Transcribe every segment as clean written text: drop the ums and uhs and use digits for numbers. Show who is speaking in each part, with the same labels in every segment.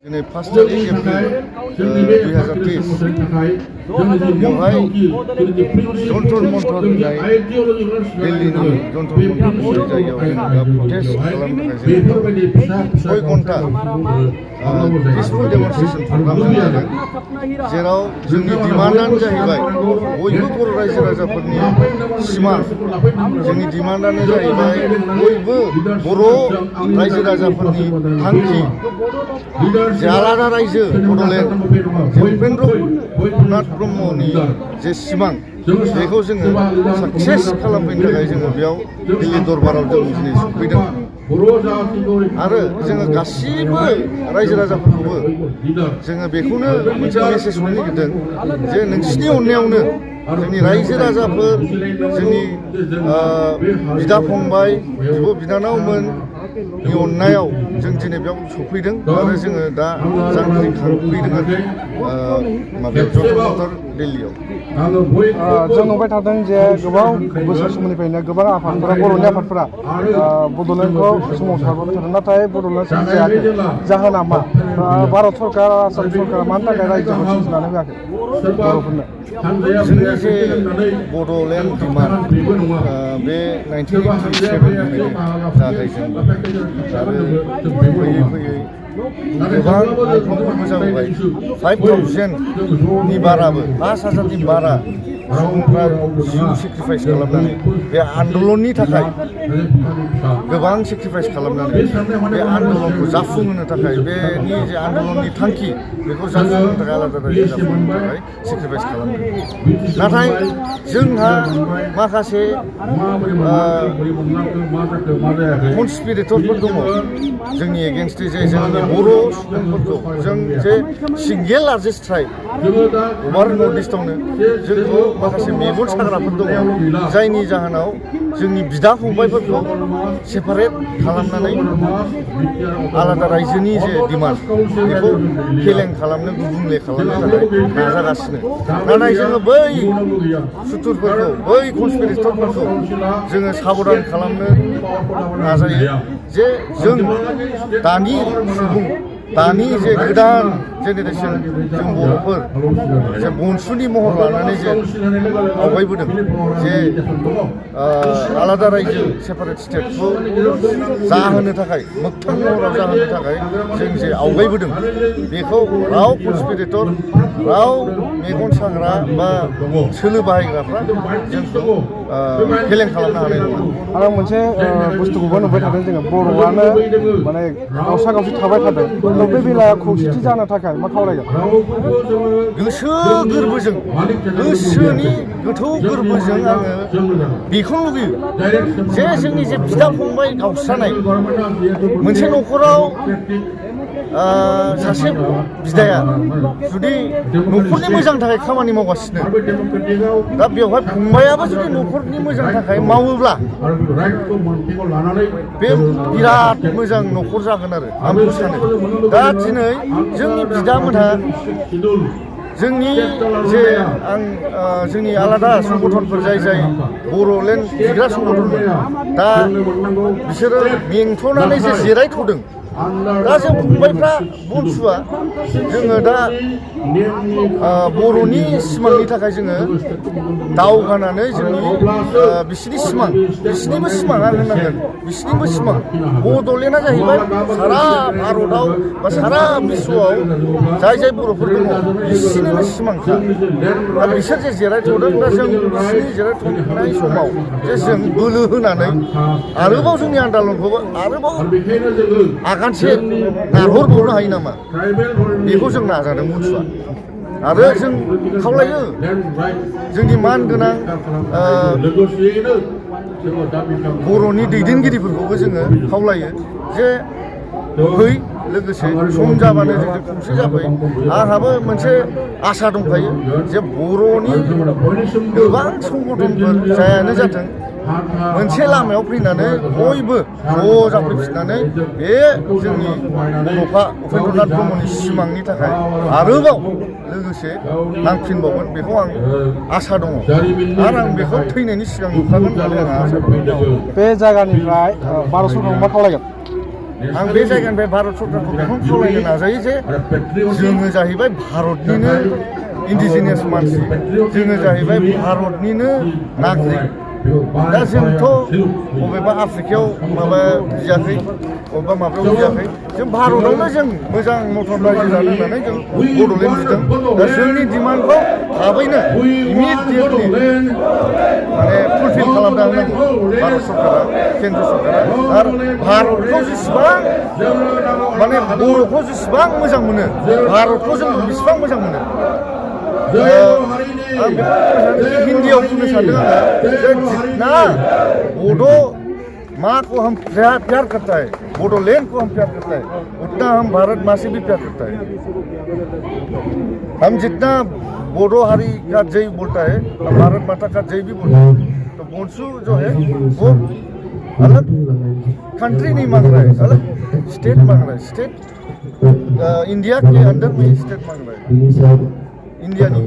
Speaker 1: दिनै 5 तारिख एप्रिल 2023 बेवहाय जन्तर मन्थर होननाय दिल्लीनि जन्तर मन्थर होननाय जायगायाव जों दा प्रटेस्ट खालामनो थाखाय जों 6 घन्टा पिसफुल डेमनस्ट्रेसन प्रग्राम जों लादों, जेराव जोंनि डिमान्डआनो जाहैबाय बयबो बर' रायजो राजाफोरनि सिमां, जोंनि डिमान्डआनो जाहैबाय बयबो बर' रायजो राजाफोरनि थांखि जे आलादा रायजो बड'लेण्ड जे उपेन्द्रनाथ ब्रह्मनि जे सिमां बेखौ जोङो साक्सेस खालामफैनो थाखाय जोङो बेयाव दिल्ली दरबाराव जों दिनै सफैदों आरो जोङो गासिबो रायजो राजाफोरखौबो जोङो बेखौनो मोनसे मेसेज हरनो नागिरदों जे नोंसिनि अननायावनो जोंनि रायजो राजाफोर, जोंनि बिदा फंबाय, बिब' बिनानावमोननि अननायाव जों दिनै बेयाव सफैदों आरो जोङो दा जांख्रिखांफैदों आरो माबायाव जन्तर मन्थर दिल्लीयाव।
Speaker 2: जों नुबाय थादों जे गोबां बोसोर समनिफ्रायनो गोबां आफादफोरा, बर'नि आफादफोरा बड'लेण्डखौ सोमावसारबोबाय थादों, नाथाय बड'लेण्ड सोमजियाखै। जाहोना मा? भारत सरकार, आसाम सरकार मानि थाखाय रायजोखौ सोरजिनानै होआखै बर'फोरनो?
Speaker 1: जोंनि जे बड'लेण्ड डिमान्ड बे 1987निफ्रायनो जागायजेनबाय आरो फैयै फैयै गोबां मुंख्लंफोरबो जाबोबाय। 5,000नि बाराबो, 5,000नि बारा सुबुंफ्रा जिउ सेक्रिफाइस खालामनानै बे आन्दलननि थाखाय गोबां सेक्रिफाइस खालामनानै बे आन्दलनखौ जाफुंहोनो थाखाय, बेनि जे आन्दलननि थांखि बेखौ जाफुंहोनो थाखाय आलादा रायजो जाफुंहोनो थाखाय सेक्रिफाइस खालामदों। नाथाय जोंहा माखासे कनस्पिरेटरफोर दङ जोंनि एगेन्स्ट, जे जोंनि बर' सुबुंफोरखौ, जों जे सिंगेल लार्जेस्ट ट्राइब अभार नर्थ इस्टआवनो जोंखौ माखासे मेगन साग्राफोर दङ, जायनि जाहोनाव जोंनि बिदा फंबायफोरखौ सेपारेट खालामनानै आलादा रायजोनि जे डिमान्ड बेखौ फेलें खालामनो, गुबुंले खालामनो थाखाय नाजागासिनो। नाथाय जोङो बै सुथुरफोरखौ, बै कनस्पिरेटरफोरखौ जोङो साबधान खालामनो नाजायो जे जों दानि सुबुं, दानि जे गोदान जेनेरेसन जों बर'फोर जे बनसुनि महर लानानै जे आवगायबोदों, जे आलादा रायजो सेपारेट स्टेटखौ जाहोनो थाखाय, मोगथां महराव जाहोनो थाखाय जों जे आवगायबोदों, बेखौ राव कनस्पिरेटर, राव मेगन साग्रा बा सोलो बाहायग्राफ्रा जोंखौ फेलें खालामनो हानाय नङा।
Speaker 2: आरो मोनसे बुस्थुखौबो नुबाय थादों जोङो, बर'आनो माने गावसा गावसि थाबाय थादों। बे बेलायाव खौसेथि जानो थाखाय मा खावलायगोन?
Speaker 1: गोसो गोरबोजों, गोसोनि गोथौ गोरबोजों आङो बेखौ लुबैयो जे जोंनि जे बिदा फंबाय गावस्रानाय, मोनसे न'खराव सासे बिदाया जुदि न'खरनि मोजांनि थाखाय खामानि मावगासिनो, दा बेवहाय फंबायाबो जुदि न'खरनि मोजांनि थाखाय मावोब्ला बे बिराद मोजां न'खर जागोन आरो आं बेखौ सानो। दा दिनै जोंनि बिदामोनहा जोंनि जे जोंनि आलादा संगठनफोर, जाय बर'लेण्ड जिग्रा संगठनफोर, दा बिसोरो मेंथ'नानै जे जिरायथ'दों। दा जों फंबायफ्रा, बनसुआ, जोङो दा बर'नि सिमांनि थाखाय जोङो दावगानानै जोंनि बिसिनि सिमां, बिसिनिबो सिमां आं होननांगोन, बिसिनिबो सिमां बड'लेण्डआ जाहैबाय सारा भारतआव बा सारा बिश्वआव जाय बर'फोर दङ बिसिनिनो सिमांखा। दा बिसोर जे जिरायथ'दों, दा जों बिसिनि जिरायथ'नाय समाव जे जों बोलो होनानै आरोबाव जोंनि आन्दलनखौबो आरोबाव आगानसे नारहरबावनो हायो नामा, बेखौ जों नाजादों बनसुआ। आरो जों खावलायो जोंनि मान गोनां बर'नि दैदेनगिरिफोरखौबो जोङो खावलायो जे फै, लोगोसे सम जाबानो जोंजों खौसे जाफै। आंहाबो मोनसे आसा दंखायो जे बर'नि गोबां संगठनफोर जायानो जाथों, मोनसे लामायाव फैनानै बयबो ज' जाफैफिननानै बे जोंनि बड'फा उपेन्द्रनाथ ब्रह्मनि सिमांनि थाखाय आरोबाव लोगोसे नांफिनबावगोन, बेखौ आं आसा दङ आरो आं बेखौ थैनायनि सिगां नुखागोन होननानै आं आसा दङ।
Speaker 2: बे जायगानिफ्राय भारत सरकारखौ मा खावलायगोन?
Speaker 1: आं बे जायगानिफ्राय भारत सरकारखौ बेखौनो खावलायनो नाजायो जे जोङो जाहैबाय भारतनिनो इन्डिजिनियास मानसि जोङो जाहैबाय भारतनिनो नागरिक दा जोंथ' बबेबा आफ्रिकायाव माबा बियाखै बबेबा माबायाव बियाखै जों भारतआवनो जों मोजां मथर रायजो जानो होननानै जों बड'लेण्ड बिदों दा जोंनि डिमान्डखौ थाबैनो इमिडियेटलि माने फुलफिल खालामना होनांगौ भारत सरकारा केन्द्र सरकारा आरो भारतखौ जेसेबां माने बर'खौ जेसेबां मोजां मोनो भारतखौ जों बेसेबां मोजां मोनो हिंदीयाव बुंनो सानदों आङो जितना बडो माँ को हम प्यार करता है बोडोलैंड को हम प्यार करता है उतना हम भारत माँ से भी प्यार करता है हम जितना बोडो हारी का जय बोलता है हम भारत माता का जय भी बोलता है तो बोंसू जो है वो अलग कंट्री नहीं मांग रहा है अलग स्टेट मांग रहा है स्टेट इंडिया के अंदर में स्टेट मांग रहा है इन्डियानि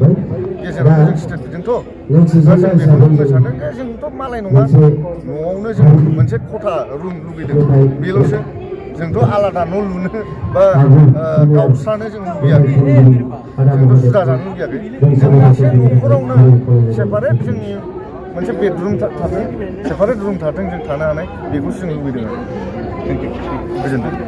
Speaker 1: गेजेराव जों स्टेट जोंथ' दा जों बेखौनो बुंनो सानदों जे जोंथ' मालाय नङा न'आवनो जों मोनसे खथा रुम लुगैदों बेल'सो जोंथ' आलादा न' लुनो बा गावस्रानो जों लुबैयाखै जोंथ' जुदा जानो लुबैयाखै जों मोनसे न'खरावनो सेपारेट जोंनि मोनसे बेडरुम थाथों सेपारेट रुम थाथों जों थानो हानाय बेखौसो जों लुबैदों आरो गोजोन्थों